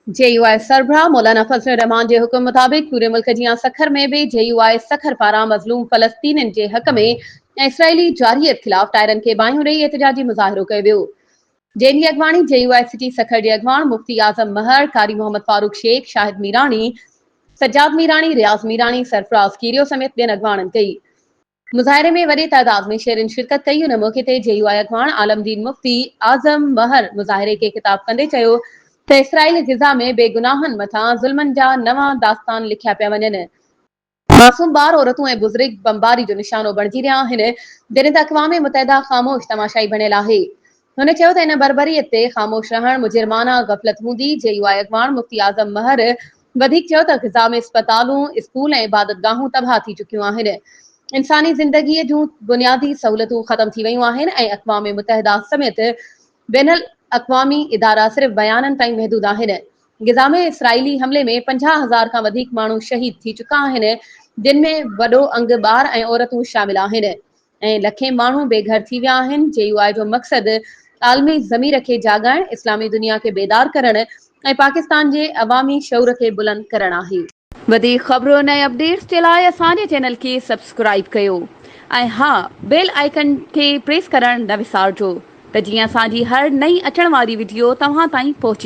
جي يو آء سربراهه مولانا فضل الرحمان جي حڪم مطابق پوري ملڪ جيان سکر ۾ به جي يو آء سکر پاران مظلوم فلسطينين جي حق ۾ ۽ اسرائيلي جارحيت خلاف ٽائرن کي باهيون ڏئي احتجاجي مظاهرو ڪيو ويو جنهن جي اڳواڻي جي يو آء سٽي سکر جي اڳواڻ مفتي اعظم مهر، قاري محمد فاروق شيخ، شاهد ميراڻي، سجاد ميراڻي، رياض ميراڻي، سرفراز ڪيريو سميت ٻين اڳواڻن ڪئي. مظاهري ۾ وڏي تعداد ۾ شهرين شرڪت ڪئي، ان موقعي تي جي يو آء اڳواڻ عالم دين مفتي اعظم مهر مظاهري کي خطاب ڪندي چيو ته اسرائيل غزه ۾ بيگناهن مٿان ظلمن جا نوان داستان لکيا پيا وڃن، معصوم ٻار، عورتون ۽ بزرگ بمباري جو نشانو بڻجي رهيا آهن، جڏهن ته اقوام متحده خاموش تماشائي بڻيل آهي. هن چيو ته ان بربريت تي خاموش رهڻ مجرمانه غفلت هوندي، جي يو آء اڳواڻ مفتي اعظم مهر وڌيڪ چيو ته غزه ۾ اسپتالون، اسڪول ۽ عبادتگاهون تباهه ٿي چڪيون آهن، انساني زندگي جون بنيادي سهولتون ختم ٿي ويون آهن ۽ اقوام متحده سميت بين الاقوامي ادارا صرف بيانن تائين محدود آهن، غزه ۾ اسرائيلي حملي ۾ 50 هزار کان وڌيڪ ماڻهو شهيد ٿي چڪا آهن، جن ۾ وڏو انگ ٻار ۽ عورتون شامل آهن. ۽ لکين ماڻهو بي گهر ٿي ويا آهن، جي يو آء جو مقصد عالمي ضمير کي جاڳائڻ، اسلامي دنيا کي بيدار ڪرڻ ۽ پاڪستان جي عوامي شعور کي بلند ڪرڻ آهي. وڌيڪ خبرن ۽ اپڊيٽس جي لاء اسان جي چينل کي سبسڪرائيب ڪيو ۽ ها بيل آئيڪن کي پريس ڪرڻ نه وسارجو ته جيئن اسان جي هر نئين اچڻ واري وڊيو توهان تائين پهچي.